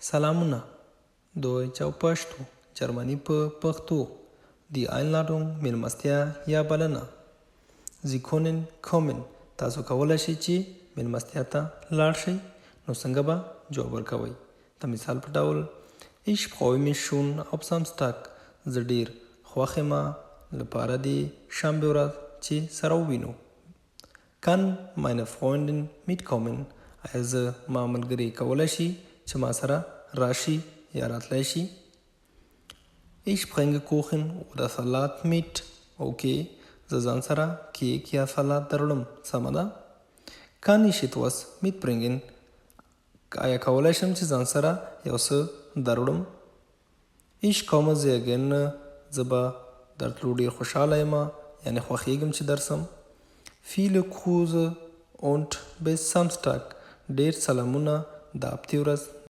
سلامونه! Deutsch او پښتو، جرمني په پښتو. Die Einladung، میلمستیا یا بلنه. Sie können kommen، تاسو کولی شئ چې میلمستیا ته لاړ شئ. نو څنګه به جواب ورکوئ؟ د مثال په ډول: Ich freue mich schon auf Samstag، زه ډیر خوښ یم لپاره د شنبې ورځ چې سره ووینو. Kann meine Freundin mitkommen؟ ایا زما ملګری کولی شي چې ما سره راشي یا راتلی شي؟ Ich bringe Kuchen oder Salat mit. Okay، زه ځان سره کیک یا سلاد دروړم، سمه ده. Kann ich etwas mitbringen؟ آیا کولی شم چې ځان سره یو څه دروړم؟ Ich komme sehr gerne، زه به درتلو ډیر خوشحاله یم، یعنی خوښیږم چې درسم. Viele Grüße und bis Samstag، ډیر سلامونه، د هفتې ورځ.